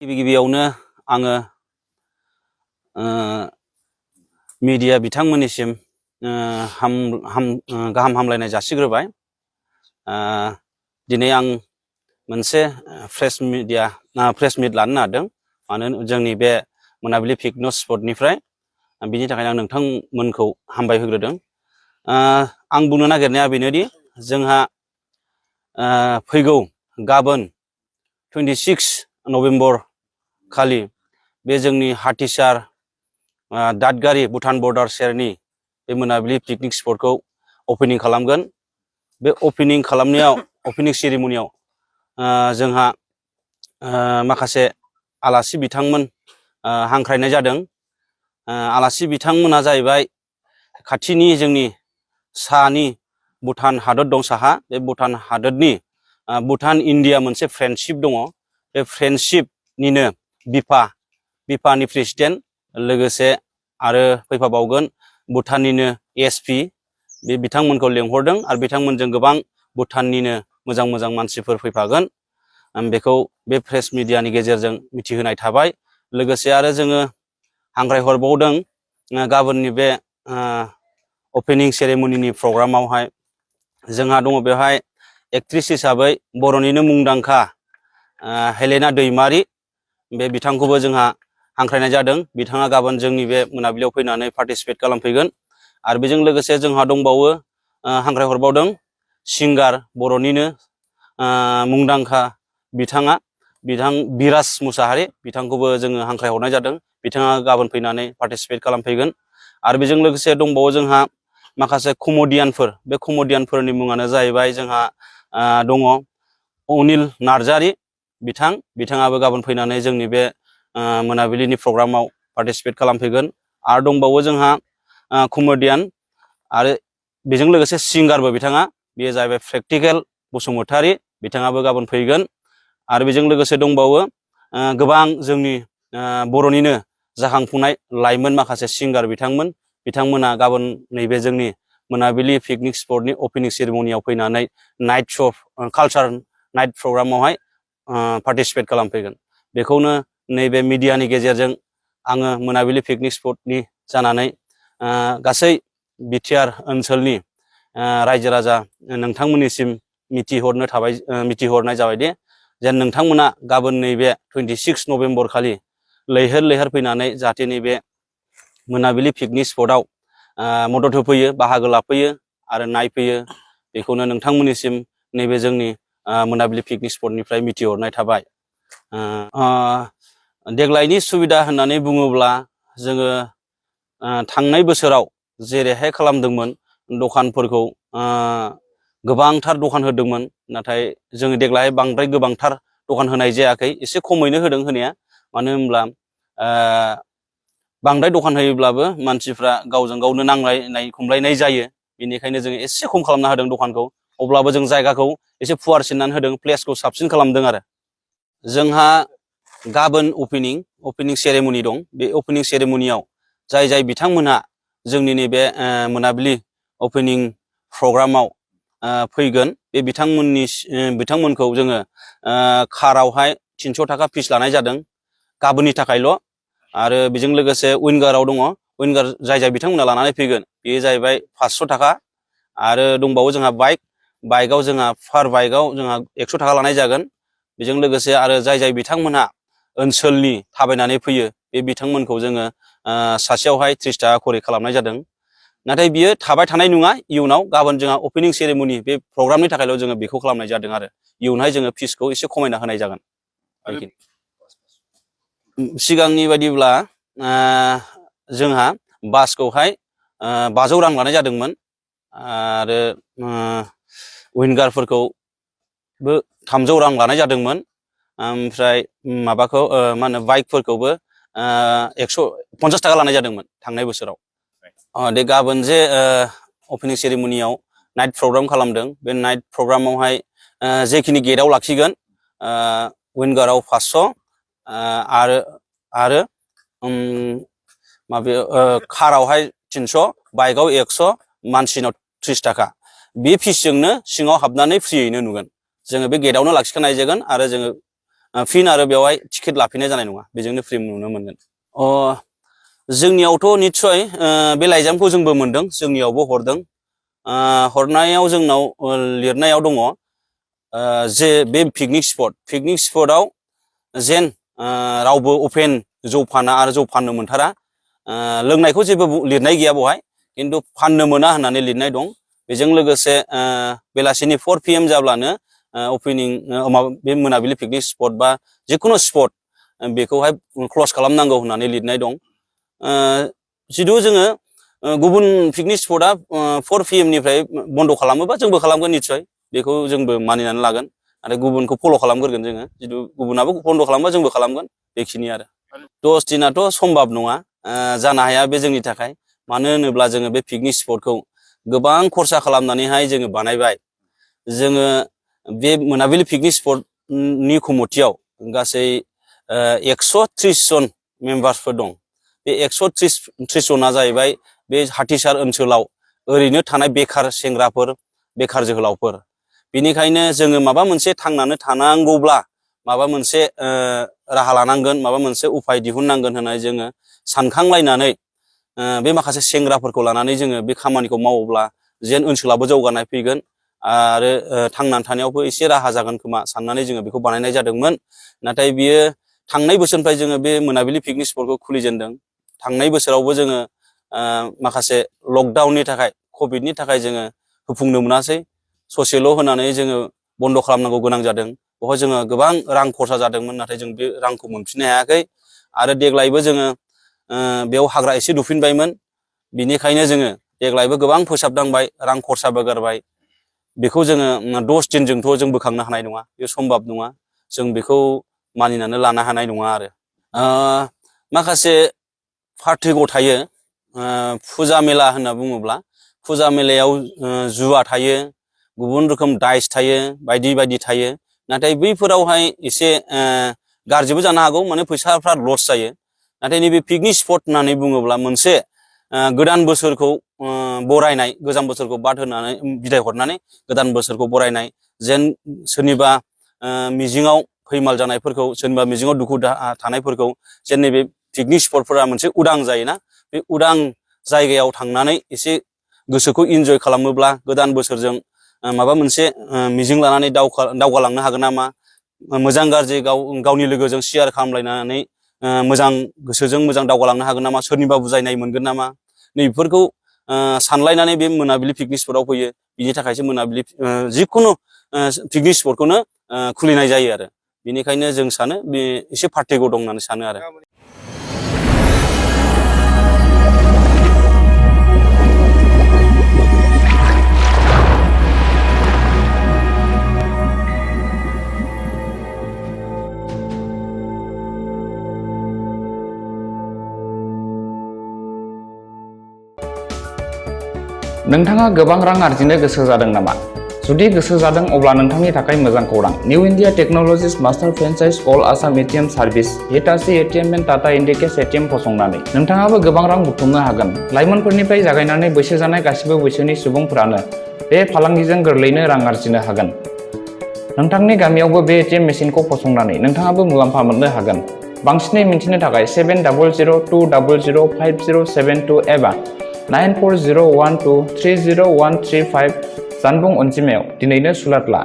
गिबियावनो आङो मीडिया बिथांमोननिसिम गाहाम हामलायनाय जासिग्रोबाय। दिनै आं मोनसे प्रेस मिट लानो नागिरदों, मानो जोंनि बे मोनाबिलि पिकनिक स्पटनिफ्राय। बिनि थाखायनो आं नोंथांमोनखौ हामबाय होग्रोदों। आं बुंनो नागिरनाया बेनोदि जोंहा फैगौ गाबोन 26 नभेम्बर खालि बे जोंनि हाथिसार दादगारि भुटान बर्डार सेरनि बे मोनाबिलि पिकनिक स्पटखौ अपेनिं खालामगोन। बे अपेनिं खालामनायाव अपेनिं सेरेमनियाव जोंहा माखासे आलासि बिथांमोन हांख्रायनाय जादों। आलासि बिथांमोना जाहैबाय खाथिनि जोंनि सानि भुटान हादर दं साहा, बे भुटान हादरनि भुटान इन्डिया मोनसे फ्रेन्डशिप दङ। बे फ्रेन्डशिपनिनो बिफानि प्रेसिडेन्ट, लोगोसे आरो फैफाबावगोन भुटाननिनो एसपि, बे बिथांमोनखौ लेंहरदों आरो बिथांमोनजों गोबां भुटाननिनो मोजां मोजां मानसिफोर फैफागोन। बेखौ बे प्रेस मिडियानि गेजेरजों मिथिहोनाय थाबाय। लोगोसे आरो जोङो हांख्रायहरबावदों गाबोननि बे अपेनिं सेरेमनिनि प्रग्रामावहाय जोंहा दङ बेवहाय एक्ट्रिस हिसाबै बर'निनो मुंदांखा हेलेना दैमारि, बे बिथांखौबो जोंहा हांख्रायनाय जादों। बिथाङा गाबोन जोंनि बे मोनाबिलियाव फैनानै पार्टिसिपेट खालामफैगोन। आरो बेजों लोगोसे जोंहा दंबावो हांख्रायहरबावदों सिंगार, बर'निनो मुंदांखा बिथां बिराज मुसाहारि, बिथांखौबो जोङो हांख्रायहरनाय जादों। बिथाङा गाबोन फैनानै पार्टिसिपेट खालामफैगोन। आरो बेजों लोगोसे दंबावो जोंहा माखासे कमेडियानफोर। बे कमेडियानफोरनि मुङानो जाहैबाय जोंहा दङ अनिल नार्जारि, बिथाङाबो गाबोन फैनानै जोंनि बे मोनाबिलिनि प्रग्रामाव पार्टिसिपेट खालामफैगोन। आरो दंबावो जोंहा कमेडियान आरो बेजों लोगोसे सिंगारबो बिथाङा, बेयो जाहैबाय प्रेक्टिकेल बसुमतारी, बिथाङाबो गाबोन फैगोन। आरो बेजों लोगोसे दंबावो गोबां जोंनि बर'निनो जाखांफुनाय लाइमोन माखासे सिंगार बिथांमोना गाबोन नैबे जोंनि मोनाबिलि पिकनिक स्पटनि अपेनिं सेरेमनियाव फैनानै नाइट श' कालचार नाइट प्रग्रामावहाय पार्टिसिपेट खालामफैगोन। बेखौनो नैबे मिडियानि गेजेरजों आङो मोनाबिलि पिकनिक स्पटनि जानानै गासै बिटिआर ओनसोलनि रायजो राजा नोंथांमोननिसिम मिथिहरनाय जाबायदि जेन नोंथांमोना गाबोन नैबे 26 नभेम्बर खालि लैहोर लैहोर फैनानै जाहाथे नैबे मोनाबिलि पिकनिक स्पटआव मदद होफैयो, बाहागो लाफैयो आरो नायफैयो, बेखौनो नोंथांमोननिसिम नैबे जोंनि मोनाबिलि पिकनिक स्पटनिफ्राय मिथिहरनाय थाबाय। देग्लायनि सुबिदा होननानै बुङोब्ला जोङो थांनाय बोसोराव जेरैहाय खालामदोंमोन, दखानफोरखौ गोबांथार दखान होदोंमोन, नाथाय जोङो देग्लाय बांद्राय गोबांथार दखान होनाय जायाखै, एसे खमैनो होदों होनाया। मानो होनब्ला बांद्राय दखान होयोब्लाबो मानसिफ्रा गावजों गावनो नांलायनाय खमलायनाय जायो, बेनिखायनो जोङो एसे खम खालामना होदों दखानखौ। अब्लाबो जों जायगाखौ एसे फुवारसिननानै होदों, प्लेसखौ साबसिन खालामदों। आरो जोंहा गाबोन अपेनिं सेरेमनि दं। बे अपेनिं सेरेमनियाव जाय बिथांमोनहा जोंनि नैबे मोनाबिलि अपेनिं प्रग्रामाव फैगोन, बे बिथांमोनखौ जोङो कारावहाय 300 थाखा फिस लानाय जादों गाबोननि थाखायल'। आरो बेजों लोगोसे उइंगाराव दङ, उइंगार जाय बिथांमोना लानानै फैगोन बेयो जाहैबाय 500 थाखा। आरो दंबावो जोंहा बाइकआव जोंहा पार बाइकआव जोंहा 100 थाखा लानाय जागोन। बेजों लोगोसे आरो जाय बिथांमोनहा ओनसोलनि थाबायनानै फैयो, बे बिथांमोनखौ जोङो सासेयावहाय 30 थाखा खरि खालामनाय जादों। नाथाय बियो थाबाय थानाय नङा, इयुनाव गाबोन जोंहा अपेनिं सेरेमनि बे प्रग्रामनि थाखायल' जोङो बेखौ खालामनाय जादों। आरो इयुनावहाय जोङो फिसखौ एसे खमायना होनाय जागोन। सिगांनि बायदिब्ला जोंहा बासखौहाय 500 रां लानाय जादोंमोन, आरो उइंगारफोरखौबो 300 रां लानाय जादोंमोन। ओमफ्राय माबाखौ मा होनो बाइकफोरखौबो 150 थाखा लानाय जादोंमोन थांनाय बोसोराव। दे गाबोन जे अपेनिं सेरेमनियाव नाइट प्रग्राम खालामदों, बे नाइट प्रग्रामावहाय जेखिनि गेटआव लाखिगोन, उइंगाराव 500 आरो माबायाव कारावहाय 300, बाइकआव 100, मानसिनाव 30 थाखा। बे फिसजोंनो सिङाव हाबनानै फ्रियैनो नुगोन। जोङो बे गेटआवनो लाखिखानाय जागोन, आरो जोङो फिन आरो बेवहाय टिकेट लाफिननाय जानाय नङा, बेजोंनो फ्रि नुनो मोनगोन। जोंनियावथ' निस्सय बे लाइजामखौ जोंबो मोनदों, जोंनियावबो हरदों। हरनायाव जोंनाव लिरनायाव दङ जे बे पिकनिक स्पटआव जेन रावबो अपेन जौ फाना आरो जौ फाननो मोनथारा। लोंनायखौ जेबो लिरनाय गैया बेवहाय, खिन्थु फाननो मोना होननानै लिरनाय दं। बेजों लोगोसे बेलासिनि 4 PM जाब्लानो अपेनिं बे मोनाबिलि पिकनिक स्पट बा जिखुनु स्पट बेखौहाय क्लस खालामनांगौ होननानै लिरनाय दं। जिथु जोङो गुबुन पिकनिक स्पटआ 4 PM निफ्राय बन्द' खालामोबा जोंबो खालामगोन निस्सय, बेखौ जोंबो मानिनानै लागोन आरो गुबुनखौ फल' खालामग्रोगोन जोङो। जिथु गुबुनाबो बन्द' खालामबा जोंबो खालामगोन, बेखिनि आरो। 10 दिनाथ' सम्भब नङा, जानो हाया बे जोंनि थाखाय। मानो होनोब्ला जोङो बे पिकनिक स्पटखौ गोबां खरसा खालामनानैहाय जोङो बानायबाय। जोङो बे मोनाबिलि पिकनिक स्पटनि कमिटियाव गासै 130 जन मेम्बार्सफोर दं। बे 130 जना जाहैबाय बे हाथिसार ओनसोलाव ओरैनो थानाय बेखार सेंग्राफोर, बेखार जोहोलावफोर। बेनिखायनो जोङो माबा मोनसे थांनानै थानांगौब्ला माबा मोनसे राहा लानांगोन, माबा मोनसे उफाय दिहुननांगोन होननानै जोङो सानखांलायनानै बे माखासे सेंग्राफोरखौ लानानै जोङो बे खामानिखौ मावोब्ला जेन ओनसोलाबो जौगानाय फैगोन आरो थांनानै थानायावबो एसे राहा जागोन खोमा साननानै जोङो बेखौ बानायनाय जादोंमोन। नाथाय बियो थांनाय बोसोरनिफ्राय जोङो बे मोनाबिलि पिकनिक स्पटखौ खुलिजेनदों। थांनाय बोसोरावबो जोङो माखासे लकडाउननि थाखाय, कभिडनि थाखाय जोङो होफुंनो मोनासै। ससेल' होनानै जोङो बन्द' खालामनांगौ गोनां जादों। बेवहाय जोङो गोबां रां खरसा जादोंमोन, नाथाय जों बे रांखौ मोनफिननो हायाखै। आरो देग्लायबो जोङो बेयाव हाग्रा एसे दुफिनबायमोन, बिनिखायनो जोङो देग्लायबो गोबां फोसाबनांबाय, रां खरसाबो गारबाय। बेखौ जोङो 10 दिनजोंथ' जों बोखांनो हानाय नङा, बे सम्भब नङा। जों बेखौ मानिनानै लानो हानाय नङा आरो। माखासे पार्टिग' थायो। फुजा मेला होनना बुङोब्ला फुजा मेलायाव जुवा थायो, गुबुन रोखोम दाइस थायो, बायदि बायदि थायो। नाथाय बैफोरावहाय एसे गाज्रिबो जानो हागौ, माने फैसाफ्रा लस जायो। नाथाय नैबे पिकनिक स्पट होननानै बुङोब्ला मोनसे गोदान बोसोरखौ बरायनाय, गोजाम बोसोरखौ बाद होनानै बिदाय हरनानै गोदान बोसोरखौ बरायनाय, जेन सोरनिबा मिजिङाव फैमाल जानायफोरखौ, सोरनिबा मिजिङाव दुखु दाहा थानायफोरखौ जेन नैबे पिकनिक स्पटफोरा मोनसे उदां जायोना, बे उदां जायगायाव थांनानै एसे गोसोखौ इन्जय खालामोब्ला गोदान बोसोरजों माबा मोनसे मिजिं लानानै दावगालांनो हागोन नामा, मोजां गाज्रि गावनि लोगोजों शेयार खालामलायनानै मोजां गोसोजों मोजां दावगालांनो हागोन नामा, सोरनिबा बुजायनाय मोनगोन नामा, नैफोरखौ सानलायनानै बे मोनाबिलि पिकनिक स्पटआव फैयो। बिनि थाखायसो मोनाबिलि जिखुनु पिकनिक स्पटखौनो खुलिनाय जायो आरो। बेनिखायनो जों सानो बे एसे पार्टिग' दं होननानै सानो आरो। नोंथाङा गोबां रां आरजिनो गोसो जादों नामा? जुदि गोसो जादों अब्ला नोंथांनि थाखाय मोजां खौरां। New India technologies master franchise all Assam ATM service Hitachi ATM and Tata Indicash ATM फसंनानै नोंथाङाबो गोबां रां बुथुमनो हागोन। लाइमोनफोरनिफ्राय जागायनानै बैसो जानाय गासिबो बैसोनि सुबुंफोरानो बे फालांगिजों गोरलैयैनो रां आरजिनो हागोन। नोंथांनि गामियावबो बे एटिएम मेसिनखौ फसंनानै नोंथाङाबो मुलाम्फा मोननो हागोन। बांसिनै मिन्थिनो थाखाय 7002005072 एबा 9401230135 जानबुं अनजिमायाव दिनैनो सुलाद ला।